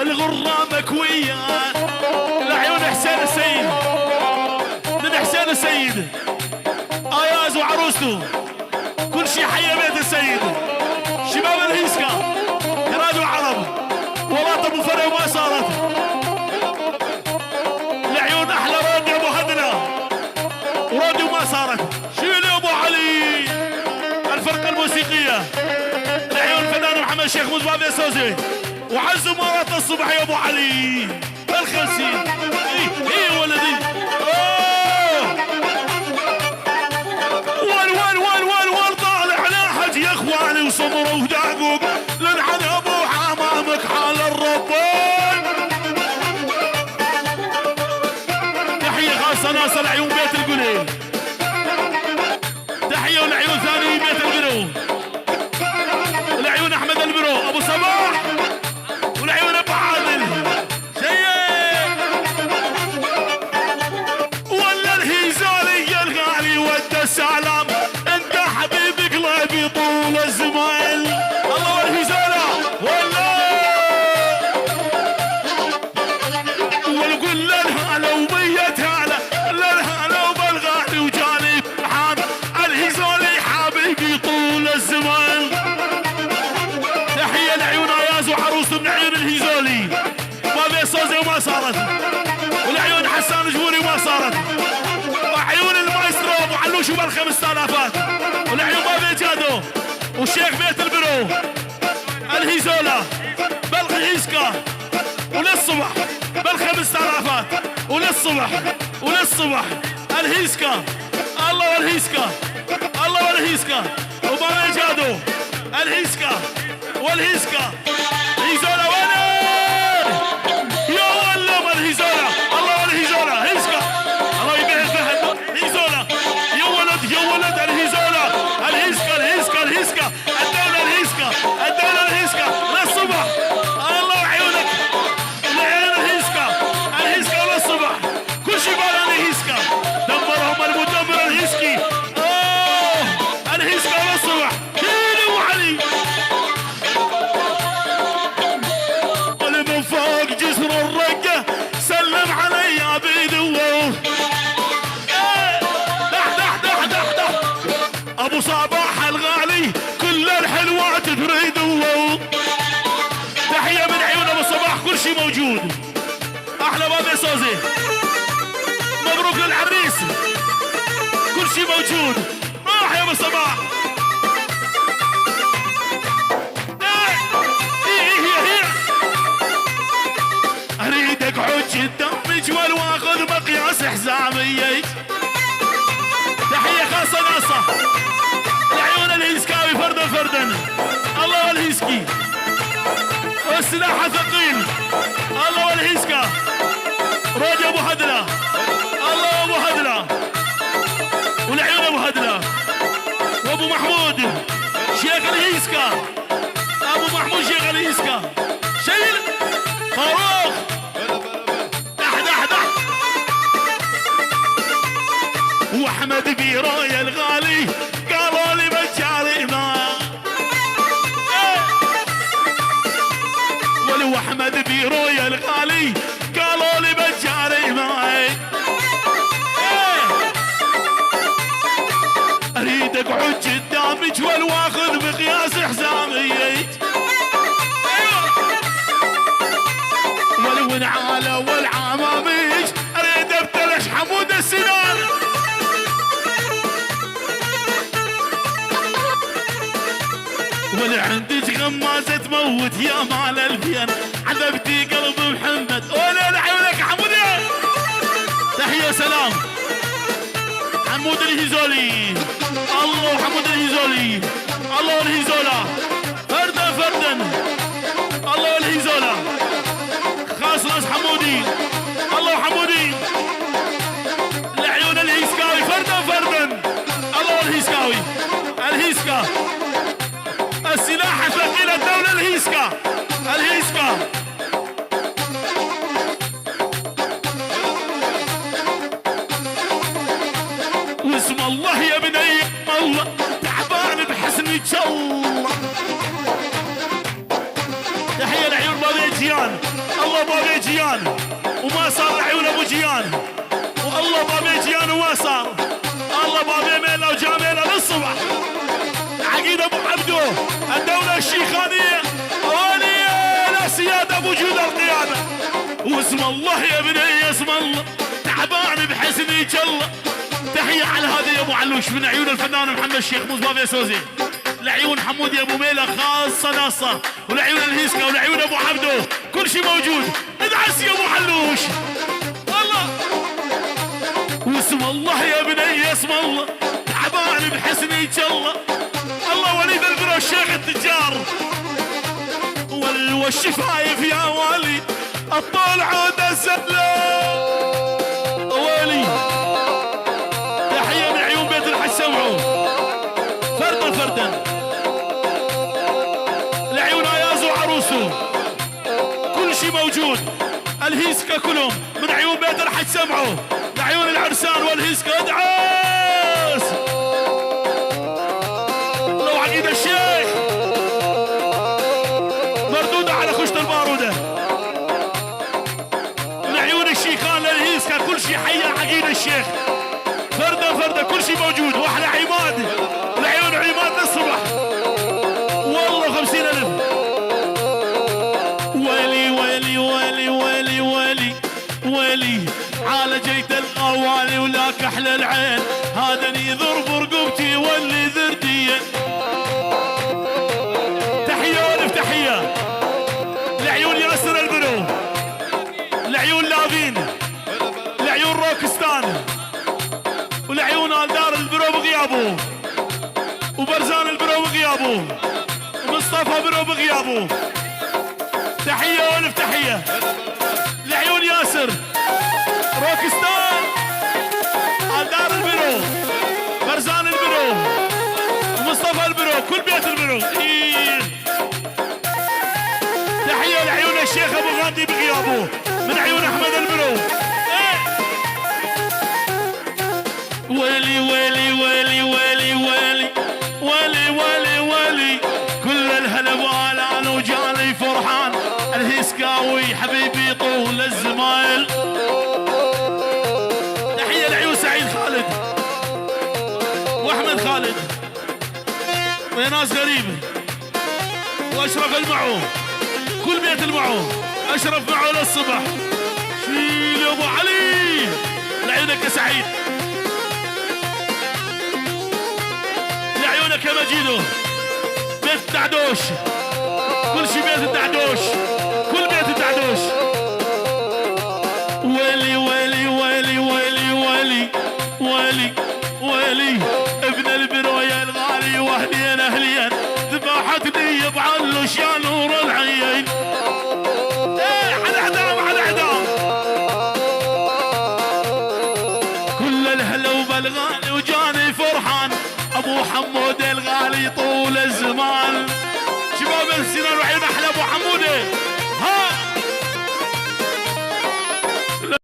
والغرة مكوية. العيون حسين السيد، من حسين السيد اياز وعروسته، كل شيء حي بيت السيد. شباب الهيسكا كراد وعرب ولاط ابو فرع وما صارت. العيون احلى رودي ابو هدله ورودي وما صارت. شيل ابو علي الفرقة الموسيقية. العيون الفنان محمد شيخ مزباب سوزي وعزوا مرات الصبح يا ابو علي ال50. ايه ولدي. اوه ول ول ول ول ول طالع لاحج يا اخواني وصبروا ودعقوق لنعن ابو حمامك حال الربان. تحية خاصة ناس العيون بيت القليل، تحية والعيون ثاني بيت القلو، العيون احمد البرو ابو صباح، والعيون ابو عادل شيء. ولا الهزالي يا الغالي ود السلام، انت حبيب قلبي طول الزمان. الله والهزالة ولا والقول للهلا ومية هلا للهلا وبالغالي وجاني فرحان. الهزالي حبيبي طول الزمان. تحية لعيون اياز وعروسته من عيون الهزولي ما بين صوزي وما صارت، والعيون حسان جبوري وما صارت، وعيون المايسترو ابو علوش وبال5000، والعيون بابي جادو والشيخ بيت البرو الهزولة بالهيسكا وللصبح بال5000 وللصبح وللصبح الهيسكا. الله والهيسكا، الله والهيسكا وبابي جادو الهيسكا والهيسكا هيزولا وين يا ولد الهيزولا. الله والهيزولا هيسكا، الله يبيع الفهد هيزولا يا ولد يا ولد الهيزولا الهيسكا الهيسكا الهيسكا الدولة الهيسكا الدولة الهيسكا للصبح. الله عيونك العيون الهيسكا الهيسكا للصبح، كل شيء بالنا هيسكا دمرهم المدمر الهيسكي. اوه الهيسكا للصبح. هيلو علي من فوق جسر الرقة سلم علي يا بيدو. دح دح دح دح دح ابو صباح الغالي كل الحلوات تريدو. تحية من عيون ابو صباح، كل شيء موجود. احلى بابي سوزي، مبروك للعريس، كل شيء موجود. روح يا ابو صباح. اريد اقعد قدام مجول واخذ مقياس حزامي. تحية خاصة ناصه العيون الهيسكاوي فردا فردا. الله والهيسكي والسلاح ثقيل. الله والهيسكا رودي ابو هدله. الله ابو هدله والعيون ابو هدله وابو محمود شيخ الهيسكا، ابو محمود شيخ الهيسكا. شيل فاروق دح دح دح. واحمد بيرايا الغالي قالوا لي بجاري ما ولو احمد بيرويا الغالي قالوا لي بجاري ما اريد اقعد قدامك والواخذ مقياس حزامي. ولو نعالى والعماميج اريد ابتلش حمود السنان. ولعندك غمازة تموت يا مال الفين عذبتي قلب محمد. ولا لعيونك حمودي. تحية وسلام حمود الهزولي. الله حمود الهزولي، الله الهزولة فردا فردا. الله الهزولة خاص راس حمودي. الله حمودي العيون الهيسكاوي فردا فردا. الله الهيسكاوي الهيسكا السلاح الثقيل الدولة الهيسكا الهيسكا. واسم الله يا بني الله تعبان بحسن الله. تحية لعيون بابي جيان. والله بابي جيان وما صار لعيون ابو جيان، والله بابي جيان وما صار، الله بابي ميلا وجاميلا للصبح. عقيد ابو عبدو الدولة الشيخانية ولي لا سيادة بوجود القيادة. واسم الله يا بني اسم الله تعبان بحسني جل. تحية على هذا يا ابو علوش من عيون الفنان محمد الشيخ موز بابي سوزي، لعيون حمود يا ابو ميلا خاصة ناصة، ولعيون الهيسكا ولعيون ابو عبدو، كل شيء موجود. ادعس يا ابو علوش الله. واسم الله يا بني اسم الله تعبان بحسني جل. الله وليد البرو الشيخ التجار والشفايف يا والي الطول عود الزلة ويلي. تحية من عيون بيت الحج سمعو فردا فردا، لعيون ايازو وعروسه كل شيء موجود. الهيسكا كلهم من عيون بيت الحج سمعو، لعيون العرسان والهيسكا. ادعس لو عقيد الشيخ مردودة على خشت البارودة. لعيون الشيخان للهيسكا كل شيء حيا عقيد الشيخ فردة فردة كل شيء موجود. واحلى عماد لعيون عماد للصبح والله 50,000. ويلي ويلي ويلي ويلي ويلي ويلي عالجيت الغوالي ولا كحل العين، هذا يضرب رقبتي واللي ذردية. تحية والف تحية لعيون ياسر البنو، لعيون لافين، لعيون روكستان، ولعيون الدار البرو بغيابه، وبرزان البرو بغيابه، ومصطفى برو بغيابه. تحية والف تحية لعيون ياسر روكستان، الدار البرو، برزان البرو، ومصطفى البرو، كل بيت البرو. إيه. تحية لعيون الشيخ ابو غاندي بغيابه من عيون احمد البرو. إيه. ويلي ويلي ويلي ويلي ويلي ويلي ويلي ويلي كل الهلا والان وجالي فرحان الهيسكاوي حبيبي طول الزمايل. تحية لعيون سعيد خالد واحمد خالد ويا ناس غريب واشرف المعو، كل بيت المعو اشرف معو للصبح. شيل يا ابو علي لعيونك يا سعيد، لعيونك يا مجيدو. بيت الدعدوش كل شي بيت الدعدوش، كل بيت الدعدوش. ويلي ويلي ويلي ويلي ويلي ويلي ويلي ابن البروية الغالي واهلين اهلين ذبحتني بعلوش يا نور العين.